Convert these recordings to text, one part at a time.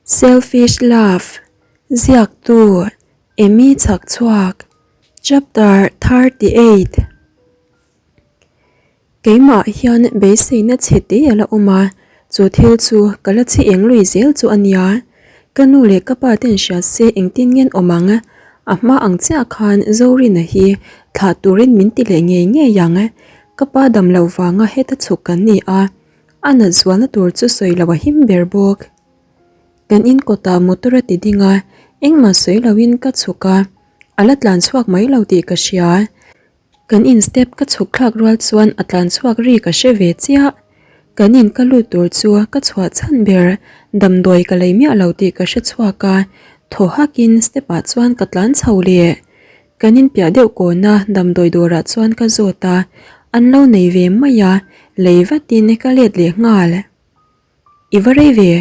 Selfish Love, Ziaktu, Amy Chhakchhuak, Chapter 38. Keimah hian beiseina chhe te a la awm a, chu thil chu ka la chhe eng lui zel chu a nia. Ka nu leh ka pa ten hria se engtin ngen awm ang? A hma ang chiah khan Zorina hi thlah turin min ti leh ngei ngei ang. Ka pa dam loh vanga heta chhuk kan ni a, a nat zualna tur chu sawi lo a him ber bawk. Kan in kawtah motor a ti ding a, engmah sawi loin ka chhuk a, a la tlan chhuak mai lo tih ka hria. Kan in step ka chhuk thlak rual chuan a tlan chhuak ri ka hre ve chiah. Kan in ka lut tur chu ka chhuah chhan ber damdawi ka lei miah lo tih ka hre chhuak a, thaw hakin step ah chuan ka tlan chho leh. Kan in piah deuh kawna damdawi dawrah chuan ka zawt a, an lo nei ve mai a, lei vatin ka let leh nghal. I va rei ve,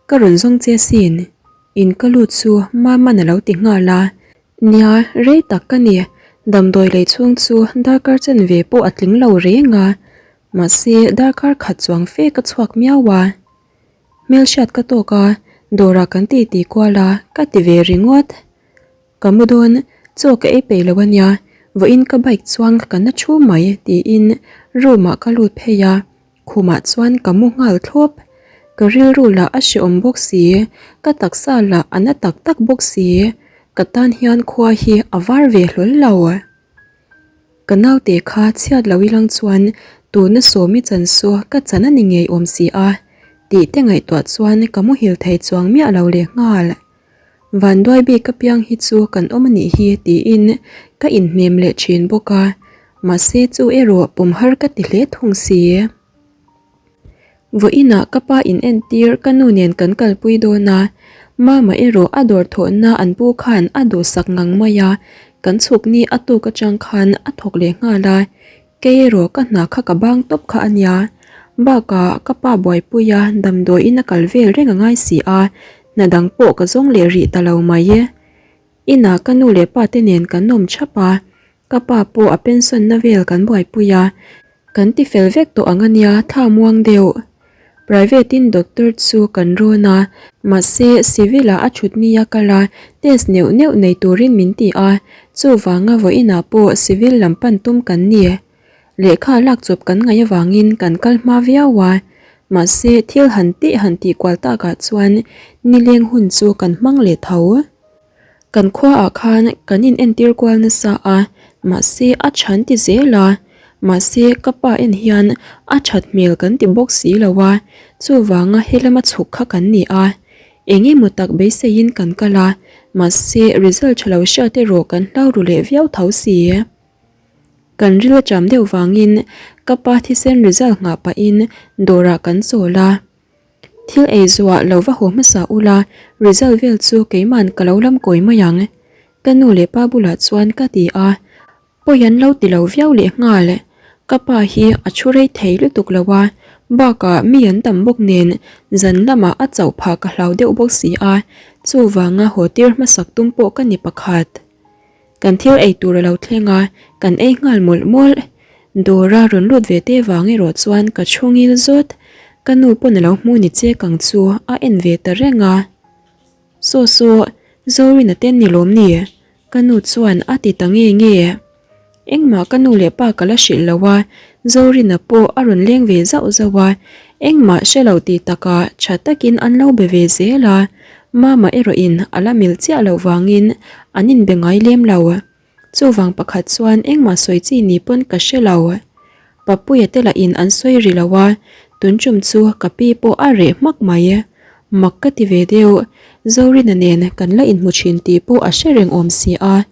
ka rawn zawng che asin. In ka lut chu Mama'n a lo ti nghal a. Nia, rei tak ka ni, damdawi lei chhung chu darkar chen ve pawh a tling lo reng a. Mahse, darkar khat chuang fe ka chhuak miau a. Hmelhriat ka tawk a, dawrah kan titi kual a, ka ti ve ringawt. Ka mu dawn, chaw ka ei peih lo a nia, vawiin ka bike chuang ka na thu mai tiin room ah ka lut phei a, khumah chuan ka mu nghal thlawp. Ka rilru lah a hrehawm bawk si, ka taksa lah a na tak tak bawk si, ka tan hian khua hi a var ve hlawl lo. Ka naute kha chhiat lo ilang chuan tuna sawmi chan saw ka chan a ni ngei awm si a tih te ngaihtuah chuan ka muhil thei chuang miah lo leh nghal. Vanduai bik apiang hi chu kan awm a nih hi tiin ka inhnem leh thin bawk a, mahse chu erawh pawm har ka ti hle thung si. Vawiinah ka pa in entir ka nu nen kan kalpui dawn a, Mama erawh a dawr thawhna an pu khan a duhsak ngang mai a, kan chhuk ni a tuk atang khan a thawk leh nghal a, Kei erawh ka hna kha ka bang tawp kha a nia. Bakah ka pa buaipuia damdawiin a kal vel reng a ngai si a, hna dang pawh ka zawng leh rih ta lo mai e. Inah ka nu leh pa te nen kan awm thap a, ka pa pawh a pension na vel kan buaipui a, kan ti fel vek tawh ang a nia thla muang deuh. Private in doctor chu kan rawn a, mahse civil ah a thut nia kal a, test neuh neuh nei turin min ti a, chuvanga vawiinah pawh civil lam pan tum kan ni. Lehkha lak chawp kan ngaih avangin kan kal hma viau a, mahse thil han tih han tih kual takah chuan nileng hun chu kan hmang leh tho. Kan khuaah khan kan in entir kual nasa a, mahse a chhan ti zel a, mahse ka pa en hian a that hmel kan ti bawk si lo a, chuvanga helama chhuk kha kan ni a, eng emaw tak beiseiin kan kal a, mahse result tha lo hriat erawh kan hlau ru leh viau tho si. Kan ril a cham deuh vangin ka pa thisen result nghah pahin dawrah kan chawl a. Thil ei zuah lo va haw hmasa ula, result vel chu keiman ka lo lam kawi mai ang. Ka nu leh pa bulah chuan ka ti a, pawi an lo ti lo viau leh nghal. Ka pa hi a thu rei thei lutuk lo a, bakah mi an tam bawk nen zan lamah a chauh phah ka hlau deuh bawk si a, chuvanga haw tir hmasak tum pawh ka ni pakhat. Kan thil ei tur a lo thleng a, kan ei nghal mawlh mawlh. Dawra rawn lut ve te vang erawh chuan ka chhungil zawt. Ka nu pawn a lo hmu ni che kang chu a en ve ta reng a. Saw saw, Zorina te ni lawm ni? Ka nu chuan a ti ta nge nge. Engmah ka nu leh pa ka la hrilh lo a, Zorina pawh a rawn leng ve zauh zauh a, engmah hre lo tih takah tha takin an lo be ve zel a, Mama erawhin a la mil chiah loh vangin an inbe ngai lem lo. Chuvang pakhat chuan engmah sawi chi ni pawn ka hre lo. Papuia te lahin an sawi ri lo a, tun tum chu ka pi pawh a reh hmak mai. Mak ka ti ve deuh, Zorina nen kan la inhmu thin tih pawh a hre reng awm si a.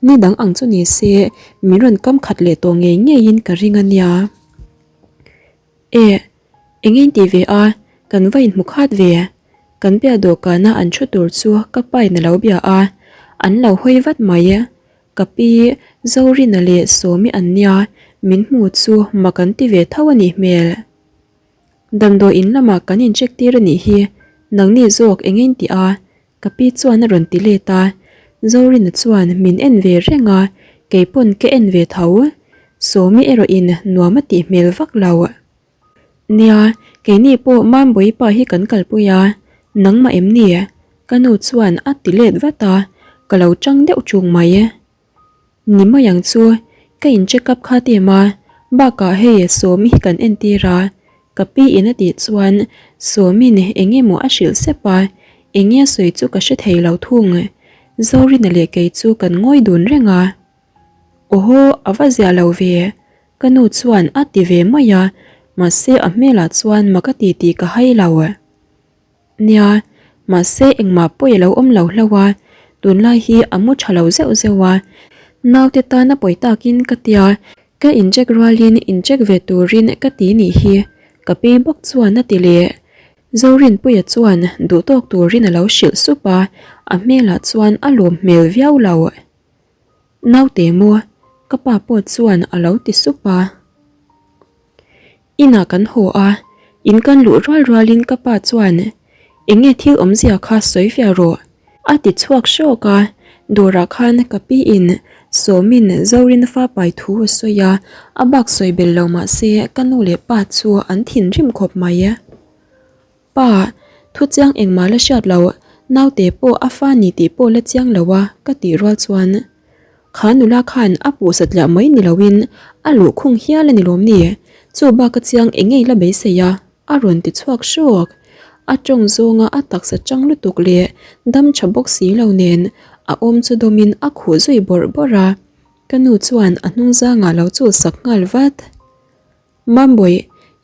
Ni dang ang chu ni se, min rawn kam khat leh tawh ngei ngeiin ka ring a nia. E, eng in ti ve a, kan va inhmu khat ve. Kan bia dawhkana an thu tur chu ka pain a lo bia a, an lo hawi vat mai. Ka pi, Zorina leh Sawmi an nia, min hmu chu mak an ti ve tho a nih hmel. Damdawi in lamah kan incheck tir a nih hi, nangni zawk eng in ti a, Ka pi chuan a rawn ti let a, Zorina chuan min en ve reng a, kei pawn ka en ve tho. Sawmi erawhin nuam a tih hmel vak lo. Nia, keini pawh Mambawi pa hi kan kalpui a, nangmah em ni? Ka nu chuan a ti let vat a, ka lo chang deuh chung mai. Ni mai ang chu, ka in check up kha tem a, bakah hei Sawmi hi kan entir a, ka pi in a tih chuan Sawmi'n eng emaw a hrilh sep a, eng nge a sawi chu ka hre thei lo thung. Zorina leh kei chu kan ngawi dun reng a. Awhaw, a va ziah lo ve, ka nu chuan a ti ve mai a, mahse a hmelah chuan mak a ti tih ka hai lo. Nia, mahse engmah pawi a lo awm lo hlauh a, tunlai hi a mu tha lo zeuh zeuh a, naute tan a pawi takin ka tia, ka incheck rualin incheck ve turin ka ti nih hi, ka pi bawk chuan a ti leh. Zorinpuia chuan duhtawk turin a lo hrilh sup a, a hmelah chuan a lawm hmel viau lo. Naute maw? Ka pa pawh chuan a lo ti sup a. Inah kan haw a, in kan luh rual rualin ka pa chuan, Eng nge thil awmzia kha sawi fiah rawh? A ti chhuak hrawk a, dawrah khan ka pi in Sawmin Zorin fa pai thu a sawi a, a bak sawi bel lo mah se ka nu leh pa chu an thinrim khawp mai. Pa, thu chiang engmah la hriat lo, naute pawh a fa ni tih pawh la chiang lo a ka tih rual chuan Kha nula khan a puh satliah mai ni loin a luhkhung hial a ni lawm ni? Chu bak a chiang eng ngei la beisei a, a rawn ti chhuak hrawk. A tawng zawnga a taksa chang lutuk leh dam tha bawk si lo nen a awm chu dawmin a khuh zui bawrh bawrh a, ka nu chuan a hnung zangah lo chul sak nghal vat. Mambawi,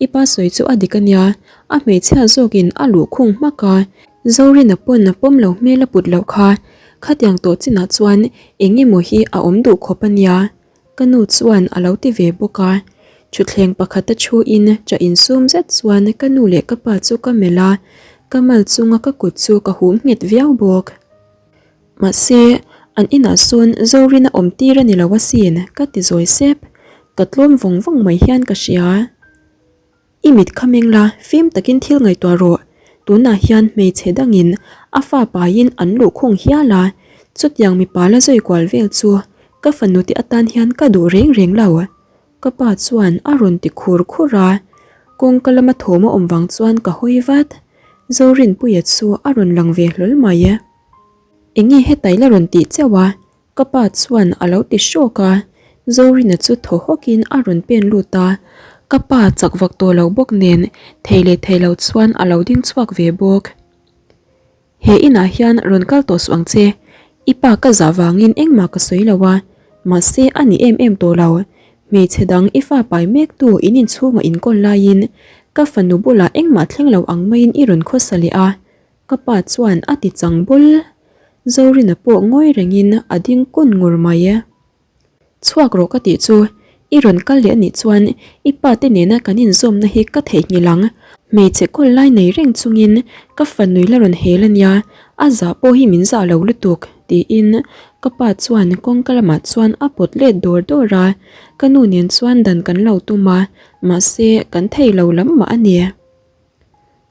i pa sawi chu a dik a nia, a hmeichhia zawkin a luhkhung hmak a, Zorina pawn a pawm lo hmel a put loh kha, khatiang tawh chinah chuan eng emaw hi a awm duh khawp a nia, ka nu chuan a lo ti ve bawk a. Thutthleng pakhata thuin cha insum zet chuan ka nu leh ka pa chu ka melh a, ka mal chunga ka kut chu ka hum nghet viau bawk. Mahse, an inah sawn Zorin a awm tir a ni lo asin, ka ti zawi sep. Ka tlawm vawng vawng mai hian ka hria. I mit kha meng la, fim takin thil ngaihtuah rawh. Tunah hian hmeichhe dangin a fa paiin an luhkhung hial a, chutiang mipa la zui kual vel chu ka fanu te atan hian ka duh reng reng lo. Ka pa chuan a rawn ti khur khur a, kawngka lama thawm a awm vang chuan ka hawi vat. Zorinpuia chu a rawn lang ve hlawl mai. Enge hetai la rawn tih chauh a? Ka pa chuan a lo ti hrawk a, Zorina chu thaw hawkin a rawn pen lut a, ka pa chak vak tawh lo bawk nen thei leh thei lo chuan a lo ding chhuak ve bawk. He inah hian rawn kal tawh suh ang che, i pa ka zah vangin engmah ka sawi lo a, mahse a ni em em tawh lo, hmeichhe dang i fa pai mek tu in inchhungah inkawl laiin ka fanu bulah engmah thleng lo ang maiin i rawn khawsa leh a, Ka pa chuan a ti chang bul. Zorina pawh ngawi rengin a ding kun ngur mai. Chhuak rawh ka tih chu, i rawn kal leh anih chuan i pa te nena kan inzawmna hi ka theihnghilh ang. Hmeichhe kawl lai nei reng chungin ka fanui la rawn hel ania, a zah pawh hi min zah lo lutuk, tiin ka pa chuan kawngka lamah chuan a pawt let dawr dawr a. Ka nu nen chuan dan kan lo tum a, mahse kan thei lo lam mah a ni.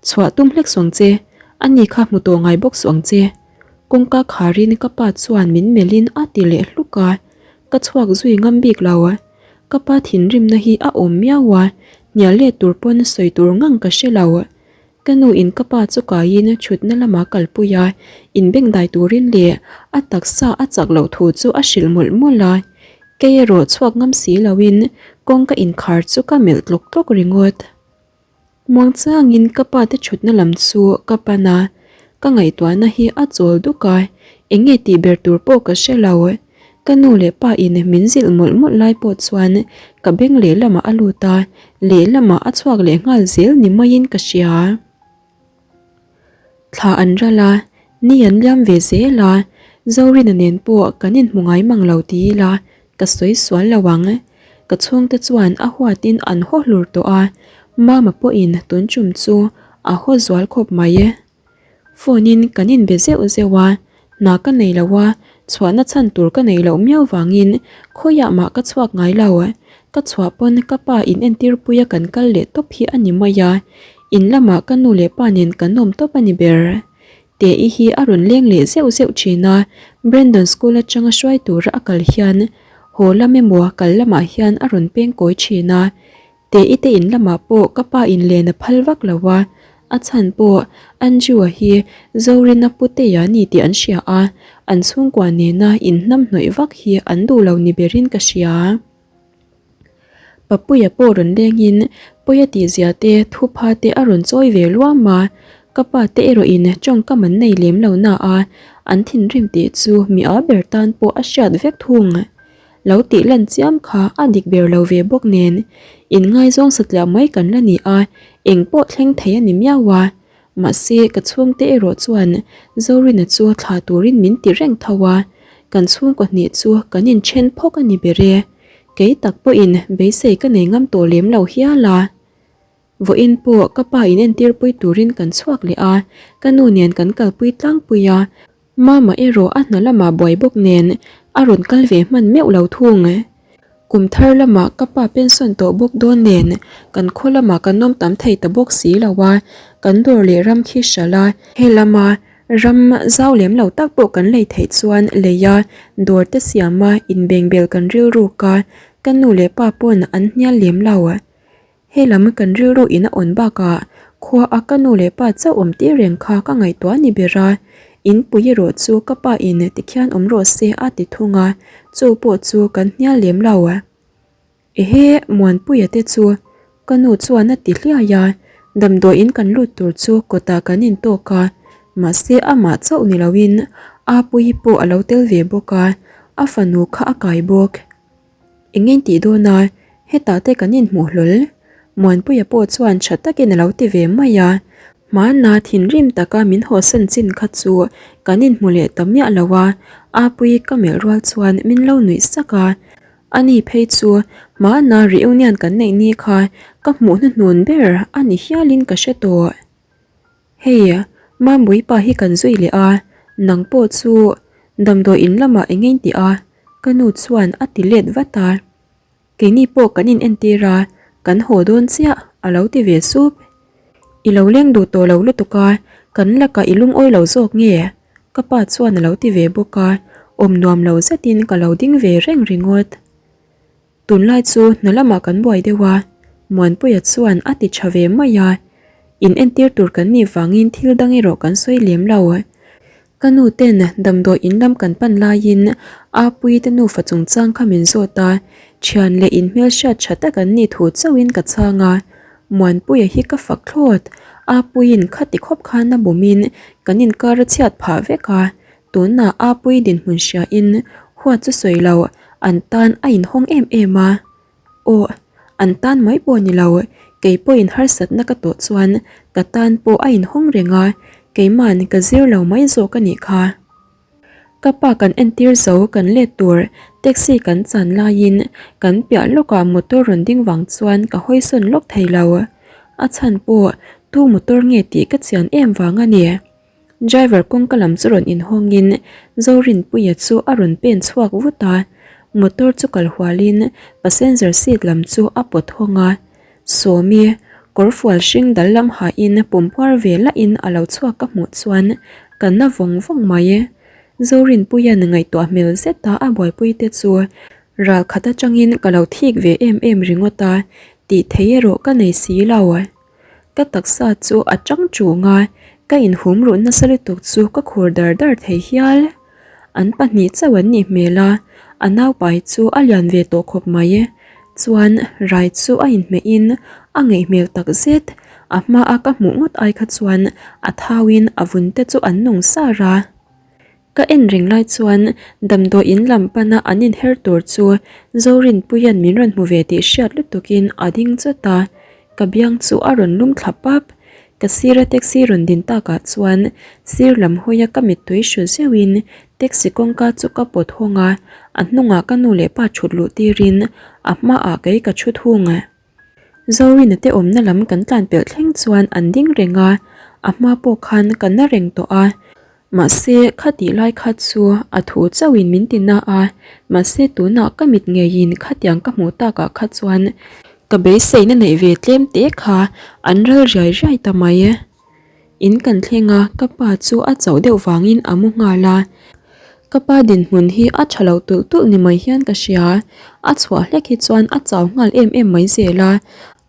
Chhuah tum hlek suang che, a ni kha hmu tawh ngai bawk suang che. Kawngka kharin ka pa chuan min melhin a ti leh hluk a, ka chhuak zui ngam bik lo. Ka pa thinrimna hi a awm miau a, hnial let tur pawn sawi tur ngang ka hre lo. Ka nu in ka pa chu kaiin thutna lamah kalpui a, inbengdai turin leh a taksa a chak loh thu chu a hrilh mawlh mawlh a. Kei erawh chhuak ngam si loin kawngka inkhar chu ka melh tlawk tlawk ringawt. Muangchangin ka pa te thutna lam chu ka pan a, ka ngaihtuahna hi a chawl duk a, eng nge tih ber tur pawh ka hre lo. Ka nu leh pa in min zilh mawlh mawlh lai pawh chuan ka beng lehlamah a lut a, lehlamah a chhuak leh nghal zel ni maiin ka hria. Thla an ral a, ni an liam ve zel a, Zorina nen pawh kan inhmu ngai mang lo ti ila ka sawi sual lo ang. Ka chhungte chuan a huatin an haw hlur tawh a, Mama pawhin tun tum chu a haw zual khawp mai. Phone in kan inbe zeuh zeuh a, hna ka nei lo a, chhuahna chhan tur ka neih loh miau vangin khawiah mah ka chhuak ngai lo. Ka chhuah pawn ka pa in entir puia kan kal leh tawp hi a ni mai a, in lamah ka nu leh pa nen kan awm tawp a ni ber. Te-i hi a rawn leng leh zeuh zeuh thin a, Brandon school atanga hruai tura a kal hian haw lam emaw kal lamah hian a rawn peng kawi thin a, Te-i te in lamah pawh ka pa in len a phal vak lo a, A chhan pawh Andrew-a hi Zorina putea ni tih an hria a, an chhungkua nena inhnamhnawih vak hi an duh lo ni berin ka hria. Papuia pawh rawn lengin Pawia tihzia te thupha te a rawn chawi ve luam a, ka pa te erawhin tawngkam an nei lem lo na a, an thinrim tih chu mi a ber tan pawh a hriat vek thung. Lo tih lan chiam kha a dik ber lo ve bawk nen, inngaizawng satliah mai kan la ni a, eng pawh thleng thei a ni miau a. Mahse, ka chhungte erawh chuan Zorina chu thlah turin min ti reng tho a, kan chhungkaw hnih chu kan inthen phawk a ni ber e. Kei tak pawhin beisei ka nei ngam tawh lem lo hial a. Vawiin pawh ka pa in entirpui turin kan chhuak leh a, ka nu nen kan kalpui tlangpui a, Mama erawh a hna lamah buai bawk nen a rawn kal ve hman meuh lo thung. Kum thar lamah ka pa pension tawh bawk dawn nen kan khaw lamah kan awm tam thei ta bawk si lo a, kan dawr leh ram khi hralh a, he lama ram zau lem lo tak pawh kan lei theih chuan lei a, dawr te siam a, inbengbel kan rilruk a, ka nu leh pa pawn an hnial lem lo. He lam kan rilru in a awn bakah khua a ka nu leh pa chauh awm tir reng kha ka ngaihtuah ni ber a, in pui erawh chu ka pa in tikhian awm rawh se a ti thung a, chu pawh chu kan hnial lem lo. Ehe, Muanpuia te chu ka nu chuan a ti hliai a, damdawi in kan lut tur chu kawtah kan intawk a, mahse amah chauh ni loin Apuii pawh a lo tel ve bawk a, a fanu kha a kai bawk. Eng in tih dawn a, hetah te kan inhmuh hlawl. Muanpuia pawh chuan tha takin a lo ti ve mai a. Hmana thinrim taka min hawsan chin kha chu kan inhmu leh ta miah lo a, Apuii ka melh rual chuan min lo nuih sak a. Ani phei chu hmana reunion kan neih ni kha ka hmuh hnuhnun ber a ni hialin ka hre tawh. Hei, Mambuii pa hi kan zui leh a, nang pawh chu damdawi in lamah eng in tih a? Ka nu chuan a ti let vat a. Keini pawh kan in entir a, kan haw dawn chiah a lo ti ve sup. I lo leng duh tawh lo lutuk a, kan lakah i lungawi lo zawk nge? Ka pa chuan a lo ti ve bawk a, awm nuam lo zetin ka lo ding ve reng ringawt. Tunlai chu hna lamah kan buai deuh a, Muanpuia chuan a ti tha ve mai a, in entir tur kan nih vangin thil dang erawh kan sawi lem lo. Ka nu ten damdawi in lam kan pan laiin Apuii te nufa chungchang kha min zawt a, thian leh in hmelhriat tha tak an nih thu chauhin ka chhang a, Muanpuia hi ka fak thlawt, Apuiin khati khawp khan a bumin kan inkar a chhiat phah vek a, Tunah Apuii dinhmun hriain huat chu sawi lo, an tan a inhawng em em a. Aw, an tan mai pawh ni lo, kei pawhin harsatna ka tawh chuan ka tan pawh a inhawng reng a, keima'n ka zir lo mai zawk a nih kha. Ka pa kan entir zo kan let tur taxi kan chan laiin kan piah lawkah motor rawn ding vang chuan ka hawisawn lawk thei lo. A chhan pawh tu motor nge tih ka chian em vang a ni. Driver kawngka lam chu rawn inhawngin Zorinpuia chu a rawn pen chhuak vut a, motor chu kal hualin passenger seat lam chu a pawt hawng a. Sawmi, kawrfual hring dal lam hain pumpuar ve lahin a lo chhuak ka hmuh chuan ka na vawng vawng mai. Zorinpuia'n ngaihtuah hmel zeta a buaipui te chu ral khat atangin ka lo thik ve em em ringawt a, tih thei erawh ka nei si lo. Ka taksa chu a chang chung a, ka inhum ruh nasa lutuk chu ka khur dar dar thei hial. An pahnih chauh an nih hmel a, a naupai chu a lian ve tawh khawp mai. Chuan rai chu a inhmeh in a ngeih hmel tak zet, a hma a ka hmuh ngawt ai kha chuan a thau in a vun te chu an nung sar a. Ka en reng lai chuan damdawi in lam pana an inher tur chu Zorinpuia'n min rawn hmu ve tih hriat lutukin a ding chawt a, ka biang chu a rawn lum thla pap. Ka sira taxi rawn din takah chuan sir lam hawia ka mittui hru zeuhin taxi kawngka chu ka pawt hawng a, a hnungah ka nu leh pa thut luh tirin a hmaah kei ka thu thung. Zorina te awmna lam kan tlan pelh thleng chuan an ding reng a, a hma pawh khan ka na reng tawh a. Mahse, khatih lai kha chu a thu chauhin min ti na a, mahse tunah ka mit ngeiin khatiang ka hmuh takah kha chuan ka beiseina neih ve tlem te kha an ral riai riai ta mai. In kan thleng a, ka pa chu a chauh deuh vangin a mu nghal a. Ka pa dinhmun hi a tha lo tulh tulh ni mai hian ka hria, a chhuah hlek hi chuan a chau nghal em em mai zel a.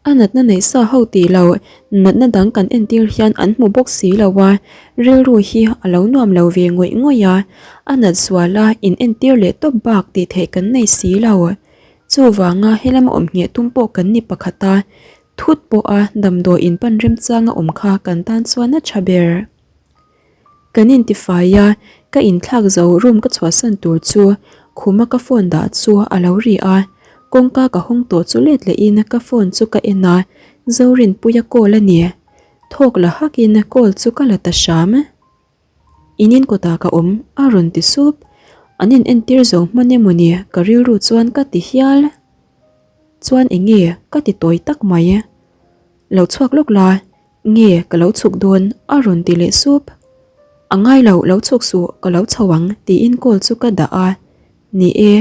A natna neih sa ho tih lo, natna dang kan entir hian an hmu bawk si lo a, rilru hi a lo nuam lo ve ngawih ngawih a, a nat zual a in entir leh tawp bak tih theih kan nei si lo. Chuvanga helama awm ngheh tum pawh kan ni pakhat a, thut pawha damdawi in pan remchanga awm kha kan tan chuan a tha ber. Kan intifai a, ka inthlak zo room ka chhuahsan tur chu khuma ka phone dah chu a lo ri a, kawngka ka hawng tawh chu let lehin ka phone chu ka en a, Zorinpuia call a ni. Thawk la hakin call chu ka la ta hram. In in kawtah ka awm a rawn ti sup, an in entir zo hman emaw ni ka rilru chuan ka ti hial. Chuan eng nge ka ti tawi tak mai. Lo chhuak lawk la, nge ka lo chhuk dawn a rawn ti leh sup. A ngai lo, lo chhuk suh, ka lo chho ang tiin call chu ka dah a. Ni e,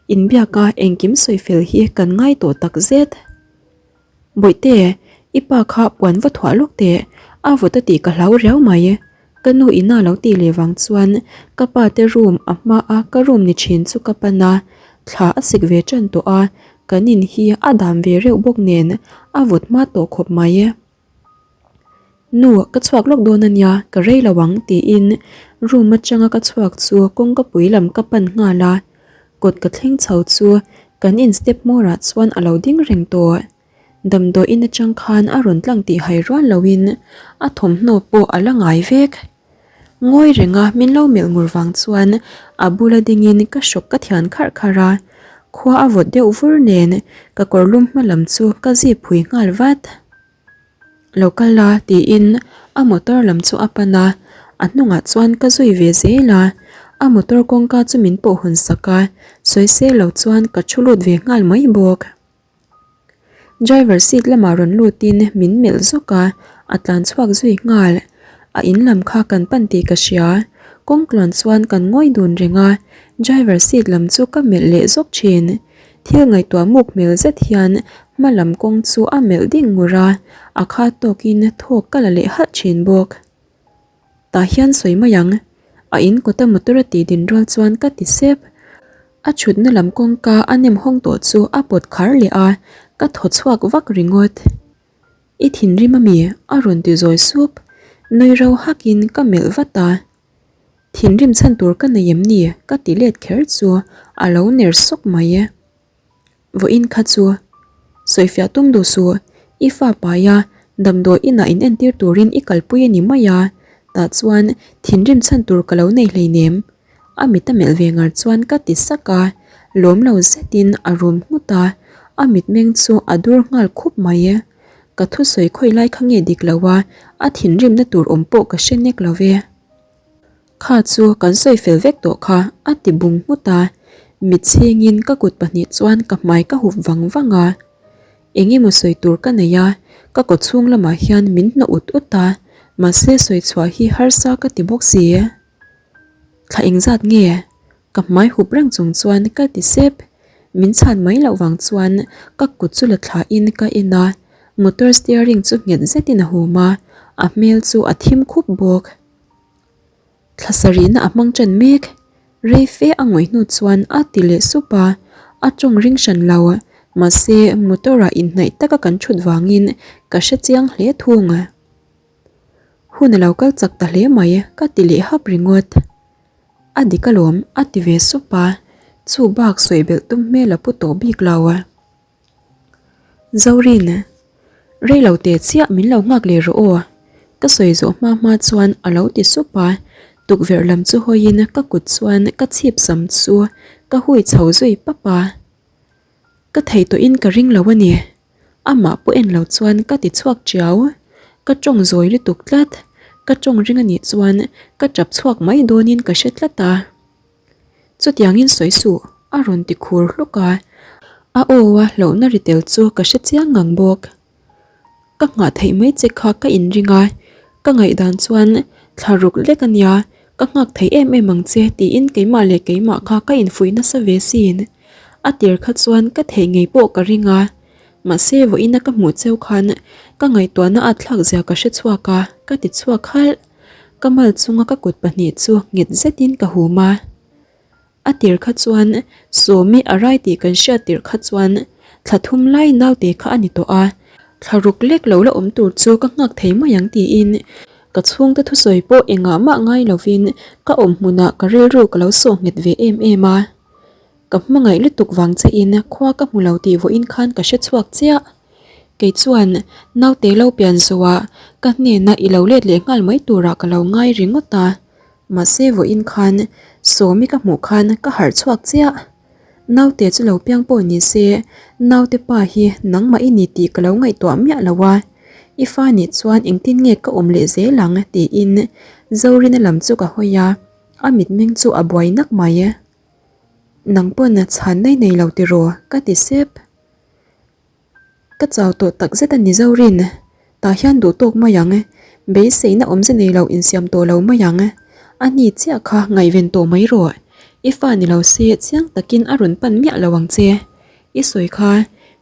inbiaka engkim sawi fel hi kan ngai tawh tak zet. Bawihte, i pa kha puan va thuah lawk teh, a vawt a tih ka hlau riau mai. Ka nu ina lo tih leh vang chuan ka pa te room a hma a ka room ni thin chu ka pan a, thla a sik ve tan tawh a, kan in hi a dam ve reuh bawk nen a vawt hma tawh khawp mai. Nu, ka chhuak lawk dawn a nia, ka rei lo ang tiin room atanga ka chhuak chu kawngka pui lam ka pan nghal a, kawt ka thleng chho chu kan in step hmawrah chuan a lo ding reng tawh. Damdawi in atang khan a rawn tlang tih hai rual loin a thawmhnaw pawh a la ngai vek. Ngawi renga min lo melh ngur vang chuan a bula dingin ka hrawk ka thian kharh kharh a, khua a vawt deuh vur nen ka kawrlum hma lam chu ka zip phui nghal vat. Lo kal la tiin a motor lam chu a pan a, a hnungah chuan ka zui ve zel a, a motor kawngka chu min pawh hawn sak a, sawisel lo chuan ka thu lut ve nghal mai bawk. Driver seat lamah rawn lutin min melh zawk a, a tlan chhuak zui nghal. A in lam kha kan pan tih ka hria. Kawng tluan chuan kan ngawi dun reng a, driver seat lam chu ka melh leh zawk thin. Thil ngaihtuah muk hmel zet hian hma lam kawng chu a melh ding ngur a, a kha tawkin thawk ka la leh halh thin bawk. Tah hian sawi mai ang, a in kawta motor a tih din rual chuan ka ti sep. A thutna lam kawngka a nem hawng tawh chu a pawt khar leh a, ka thaw chhuak vak ringawt. I thinrim ami? a rawn ti zawi sup. Nui ro hakin ka melh vat a. Thinrim chhan tur ka nei em ni? ka ti let kher chu a lo ner sawk mai. Vawiin kha chu sawifiah tum duh suh, i fa paia damdawi inah in entir turin i kalpui a ni mai a, tah chuan thinrim chhan tur ka lo nei hleinem. A mit a melh ve ngar chuan ka ti sak a, lawm lo zetin a rum nghut a, a mitmeng chu a dur nghal khup mai. Ka thusawi khawi lai kha nge dik lo a, a thinrimna tur awm pawh ka hre nek lo ve. Kha chu kan sawi fel vek tawh kha a ti bung nghut a, mit chhingin ka kut pahnih chuan ka hmai ka hup vang vang a. Eng emaw sawi tur ka nei a, ka kaw chhung lamah hian min hnawh ut ut a, mahse sawi chhuah hi harsa ka ti bawk si. Thla engzat nge? Ka hmai hup reng chung chuan ka ti sep. Min chhan mai loh vang chuan ka kut chu la thlain ka en a, motor steering chu nghet zetin a hum a, a hmel chu a thim khup bawk. Thla sarihna a hmang ṭan mek. Rei fe a ngawih hnu chuan a ti leh sup a, a ṭawng ring hran lo. Mahse, motor-ah inhnaih taka kan ṭhut vangin ka hre chiang hle thung. Hun a lo kal chak ta hle mai, ka ti leh hap ringawt. A dik alawm, a ti ve sup a, chu bak sawi belh tum hmel a pu tawh bik lo. Zorin, rei lo teh chiah min lo nghak leh rawh aw. Ka sawi zawh hma hma chuan a lo ti sup a, tukverh lam chu hawiin ka kut chuan ka chhip sam chu ka hui chho zui pap a. Ka thei tawhin ka ring lo a ni. Amah pawh en lo chuan ka ti chhuak chiau. Ka tawng zawi lutuk tlat. Ka tawng ring a nih chuan ka tap chhuak mai dawnin ka hre tlat a. Chutiangin sawi suh, a rawn ti khur hluk a. A aw a hlauhna ri tel chu ka hre chiang ngang bawk. Ka nghah theih mai che kha ka inring a, ka ngaihdan chuan thla ruk lek a nia, ka nghak thei em em ang che tiin keimah leh keimah kha ka infuih nasa ve sin. A tir kha chuan ka theih ngei pawh ka ring a, mahse vawiina ka hmuh cheu khan ka ngaihtuahna a thlak zia ka hre chhuak a, ka ti chhuak halh. Ka mal chunga ka kut pahnih chu nghet zetin ka hum a. A tir kha chuan Sawmi a rai tih kan hriat tirh kha chuan thla thum lai naute kha a ni tawh a. Thla ruk lek lo la awm tur chu ka nghak thei mai ang tiin ka chhungte thusawi pawh engah mah ngai lovin ka awm hmunah ka rilru ka lo sawh nghet ve em em a. Ka hmangaih lutuk vang che in khua ka hmu lo tih vawiin khan ka hre chhuak chiah. Kei chuan naute lo pian zawhah ka hnena i lo let leh nghal mai turah ka lo ngai ringawt a. Mahse vawiin khan Sawmi ka hmuh khan ka harh chhuak chiah. Naute chu lo piang pawh ni se naute pa hi nangmah i ni tih ka lo ngaihtuah miah lo a. I fa nih chuan engtin nge ka awm leh zel ang tiin Zorina lam chu ka hawi a, a mitmeng chu a buai nak mai. Nang pawn chhan nei nei lo tiraw? ka ti sep. Ka chau tawh tak zet a ni Zorin, tah hian duh tawk mai ang, beiseina awmze nei lo insiam tawh lo mai ang, a ni chiah kha ngaihven tawh mai rawh, i fa ni lo se chiang takin a rawn pan miah lo ang che, i sawi kha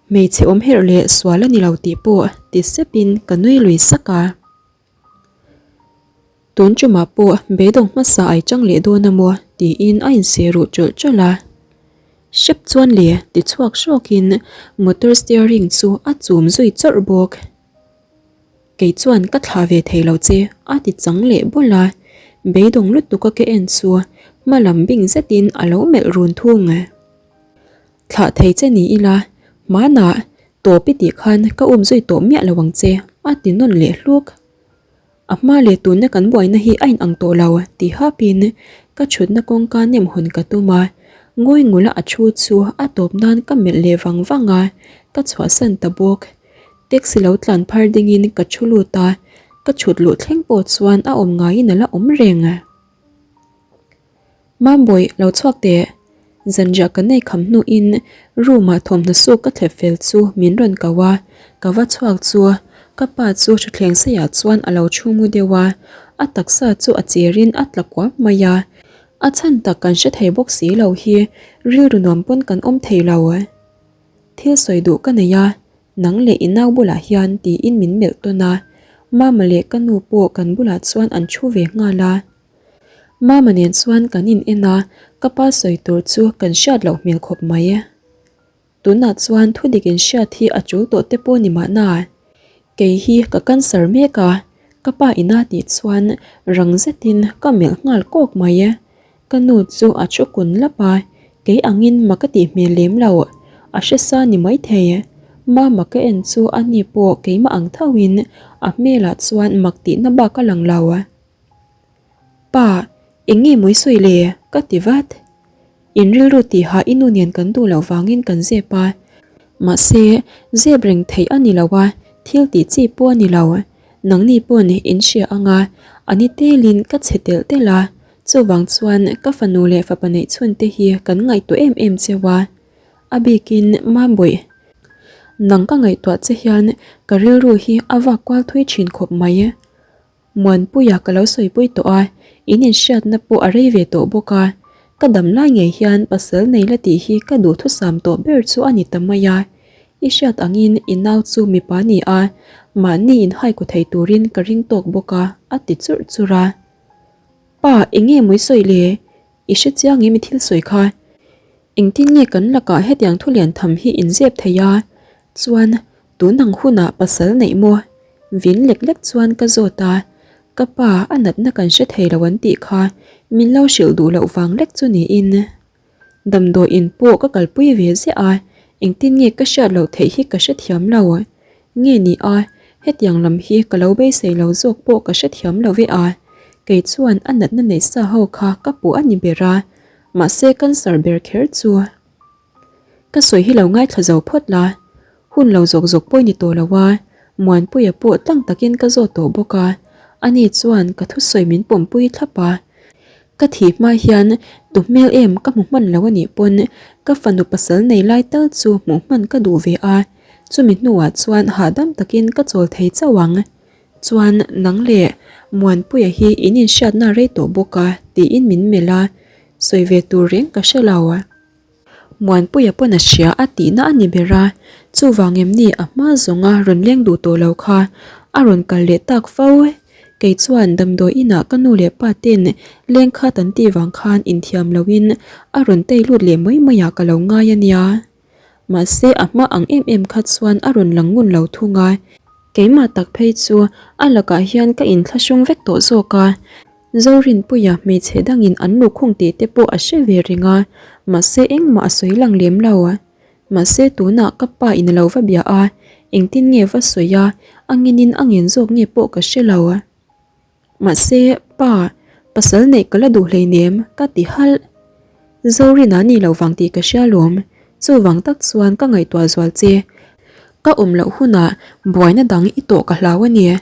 hmeichhe awm herh leh sual a ni lo tih pawh ti sepin ka nui lui sak a. Tun tumah pawh beidawng hmasa ai chang leh dawn a maw tiin a inseh ruh tawlh tawlh a. Hrep chuan le ti chhuak hrawkin motor steering chu a chum zui chawrh bawk. Kei chuan ka thlah ve thei lo che a ti chang leh bawlh a, beidawng lutuk a ke en chu hma lam bing zetin a lo melh run thung. Thlah thei che ni ila, hmanah tawp i tih khan ka um zui tawh miah lo ang che a ti nawn leh hluk. A hma leh tunna kan buaina hi a inang tawh lo ti hapin ka thutna kawngka nem hawn ka tum a, ngawi ngula a thu chu a tawp nan ka melh leh vang vang a, ka chhuahsan ta bawk. Taxi lo tlan phar dingin ka thu lut a, ka thut luh thleng pawh chuan a awm ngaiin a la awm reng. Mambawi, lo chhuak teh. Zanriah ka nei kham hnuin room ah thawmhnaw suk ka thlep fel chu min rawn ko a, ka va chhuak chu ka pa chu thutthleng seiah chuan a lo thu mu deuh a, a taksa chu a cherin a tla kuam mai a, a chhan tak kan hre thei bawk si lo hi rilru nuam pawn kan awm thei lo. Thil sawi duh ka nei a, nang leh i nau bulah hian tiin min melh tawn a, Mama leh ka nu pawh kan bulah chuan an thu ve nghal a. Mama nen chuan kan in en a, ka pa sawi tur chu kan hriat loh hmel khawp mai. Tunah chuan thu dik in hriat hi a tul tawh te pawh ni mahna. Kei hi ka cancer mek a, ka pa ina tih chuan rang zetin ka melh nghal kawk mai. Ka nu chu a thu kun lap a, kei angin ma ka tih hmel lem lo, a hre sa ni maithei. Mama ka en chu a ni pawh keimah ang thoin a hmelah chuan mak tihna bak a lang lo. Pa, eng nge mawi sawi le? ka ti vat. In rilru tiha i nu nen kan duh loh vangin kan zep a. Mahse, zep reng theih a ni lo a, thil tih chi pawh a ni lo. Nangni pawn in hria ang a, a ni telin ka chhe telh telh a. Chuvang chuan ka fanu leh fapa neih chhun te hi kan ngaihtuah em em cheu a. A bikin Mambawih, nang ka ngaihtuah che hian ka rilru hi a vak kual thui thin khawp mai. Muanpuia ka lo sawipui tawh a, in inhriatna pawh a rei ve tawh bawk a, ka dam lai ngei hian pasal nei la tih hi ka duhthusam tawh ber chu a ni ta mai a. I hriat angin i nau chu mipa ni a, mahni inhaikaw thei turin ka ring tawk bawk a, a ti churh churh a. Pa, eng nge mawi sawi le? I hre chiang em i thil sawi kha? Engtin nge kan lakah hetiang thu lian tham hi inzep thei a? Chuan, tun ang hunah pasal neih maw? Vin lek lek chuan ka zawt a, ka pa a natna kan hre thei lo an tih kha min lo hrilh duh loh vang lek chu niin. Damdawi in pawh ka kalpui ve ziah a, engtin nge ka hriat loh theih hi ka hrethiam lo. Nge ni a, hetiang lam hi ka lo beisei lo zawk pawh ka hrethiam lo ve a, kei chuan a natna neih sa ho kha ka puh a ni ber a, mahse cancer ber kher chu. Ka sawi hi lo ngaithla zo phawt la, hun lo zawk zawk pawh i ni tawh lo a, Muanpuia pawh tlang takin ka zawt tawh bawk a, ani chuan ka thusawi min pawmpui thlap a. Ka thih hma hian tu hmel em ka hmu hman lo a nih pawn ka fanu pasal nei lai tal chu hmuh hman ka duh ve a, chumi hnuah chuan hahdam takin ka chawl thei chauh ang. Chuan nang leh Muanpuia hi in inhriatna rei tawh bawk a tiin min melh a, sawi ve tur reng ka hre lo. Muanpuia pawn a hria a tihna a ni ber a, chuvang em ni a hma zawnga rawn leng duh tawh lo kha a rawn kal leh tak fo. Kei chuan damdawi inah ka nu leh pa ten leng khat an tih vang khan inthiam loin a rawn tei lut leh mai maiah ka lo ngai a nia. Mahse a hma ang em em kha chuan a rawn lang ngun lo thung a. Keimah tak phei chu a lakah hian ka inthlahrung vek tawh zawk a. Zorinpuia hmeichhe dangin an luhkhung tih te pawh a hre ve reng a, mahse engmah a sawi lang lem lo. Mahse tunah ka pa in a lo va bia a, engtin nge va sawi a, a nginin a ngen zawk nge pawh ka hre lo. Mahse, pa, pasal neih ka la duh hleinem, ka ti halh. Zorina ni lo vang tih ka hria lawm, chuvang tak chuan ka ngaihtuah zual che. Ka awm loh hunah buaina dang i tawh ka hlau a ni.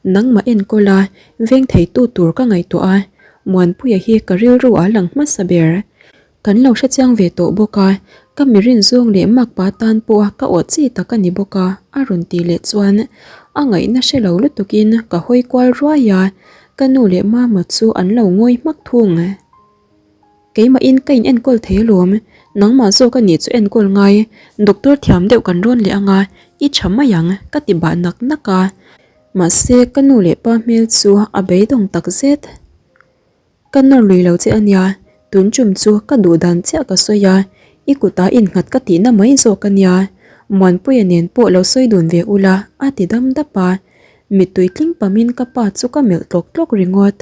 Nangmah enkawl a, veng theitu tur ka ngaihtuah a, Muanpuia hi ka rilru ah lang hmasa ber. Kan lo hrechiang ve tawh bawk a, ka mi rinzawng leh makpa tan pawha ka awh chi tak a ni bawk a, a rawn tih leh chuan a ngaihna hre lo lutukin ka hawi kual ruai a, ka nu leh mama chu an lo ngawi hmak thung. Keimahin ka in enkawl thei alawm, nangmah zawk a nih chu enkawl ngai, doctor thiam deuh kan rawn leh anga i tha mai ang ka ti bah nak nak a, mahse ka nu leh pa hmel chu a beidawng takzet. Ka nawr lui lo che a nia, tun tum chu ka duh dan chiah ka sawi a, i kutah innghat ka tihna mai zawk a nia, Muanpuia nen pawh lo sawi dun ve ula a ti dam dap a, mittui tling pamin ka pa chu ka melh tlawk tlawk ringawt.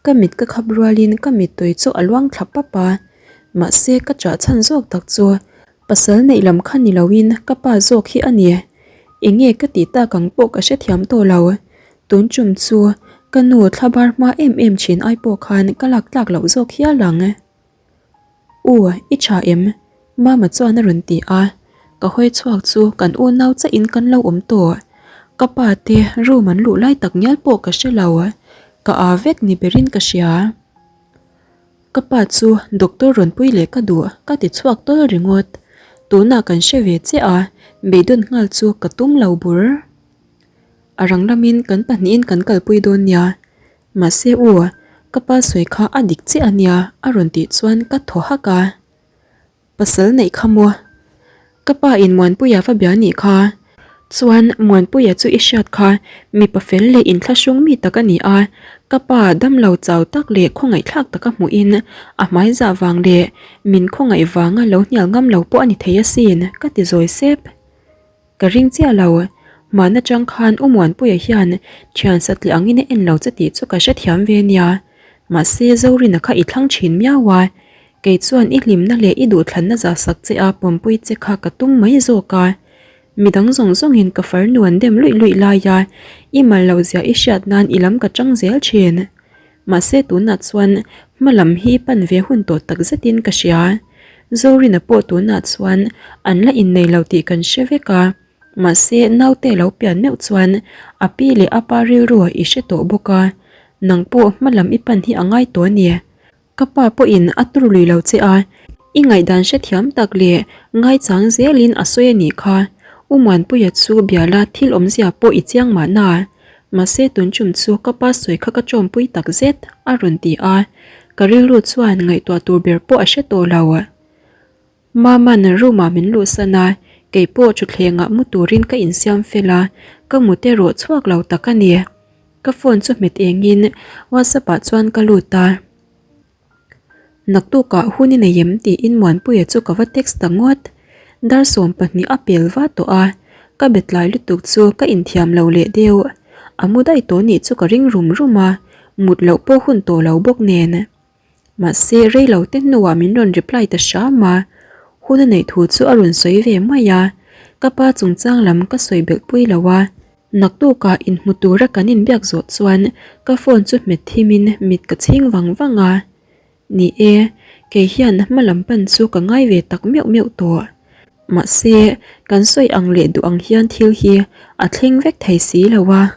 Ka mit ka khap rualin ka mittui chu a luang thla pap a, mahse ka chah chhan zawk tak chu pasal neih lam kha ni loin ka pa zawk hi a ni. Enge ka tih tak ang pawh ka hrethiam tawh lo, Tun tum chu ka nu thla bar hma em em thin ai pawh khan ka lak tlak loh zawk hial ang. U, i tha em? Mama chuan a rawn ti a, ka hawi chhuak chu kan unau chiah in kan lo awm tawh. Ka pa te room an luh lai tak ngial pawh ka hre lo, ka aa vek ni berin ka hria. Ka pa chu doctor rawn pui leh ka duh ka ti chhuak tawl ringawt. Tunah kan hre ve chiah a, beidawn nghal chu ka tum lo bur. A rang lamin kan pahnihin kan kalpui dawn nia. Mahse u, ka pa sawi kha a dik chiah a nia a rawn tih chuan ka thaw hak a. Pasal neih kha maw? Ka pa in Muanpuia va bia nih kha. Chuan Muanpuia chu i hriat kha mipa fel leh inthlahrung mi tak a ni a, ka pa damlo chau tak leh khawngaihthlak taka hmuhin a hmai zah vang leh min khawngaih vanga lo hnial ngam lo pawh a ni thei asin ka ti zawi sep. Ka ring chiah lo, hman atang khan U Muanpuia hian thian satliah angin a en lo che tih chu ka hrethiam ve nia. Mahse Zorina kha i thlang thin miau a, kei chuan i hlimna leh i duhthlanna zah sak che a pawmpui che kha ka tum mai zawk a. Midang zawng zawngin ka farnu an dem luih luih lai a, i mal lo zia i hriat nan i lam ka tang zel thin. Mahse tunah chuan hma lam hi pan ve hun tawh tak zetin ka hria. Zorina pawh tunah chuan an la innei lo tih kan hre vek a, mahse naute lo pian meuh chuan a pi leh a pa rilru i hre tawh bawk a, nang pawh hma lam i pan hi a ngai tawh a ni. Ka pa pawhin a tur lui lo che a, i ngaihdan hrethiam tak leh ngaichang zelin a sawi a nih kha. U Muanpuia chu biala thil awmzia pawh i chiang mahna. Mahse tun chum chu ka pa sawi kha ka tawmpui tak zet, a rawn ti a, ka rilru chuan ngaihtuah tur ber pawh a hre tawh lo. Mama'n room ah min luhsan a, kei pawh thutthlengah mu turin ka insiam fel a, ka mut erawh chhuak lo tak a ni. Ka phone chu hmet engin WhatsApp ah chuan ka lut a. Naktukah hun i nei em tiin Muanpuia chu ka va text ta ngawt. Dar 12 a pel va tawh a, ka be tlai lutuk chu ka inthiam lo leh deuh. A mu daih tawh nih chu ka ring rum rum a, mut loh pawh hun tawh lo bawk nen. Mahse rei lo te hnuah min rawn reply ta hram a, hun a neih thu chu a rawn sawi ve mai a, ka pa chungchang lam ka sawi belh pui lo a. Naktukah inhmu tura kan inbiak zawh chuan ka phone chu hmet thimin mit ka chhing vang vang a. Ni e, kei hian hma lam pan chu ka ngai ve tak meuh meuh tawh. Mahse, kan sawi ang leh duh ang hian thil hi a thleng vek thei si lo a.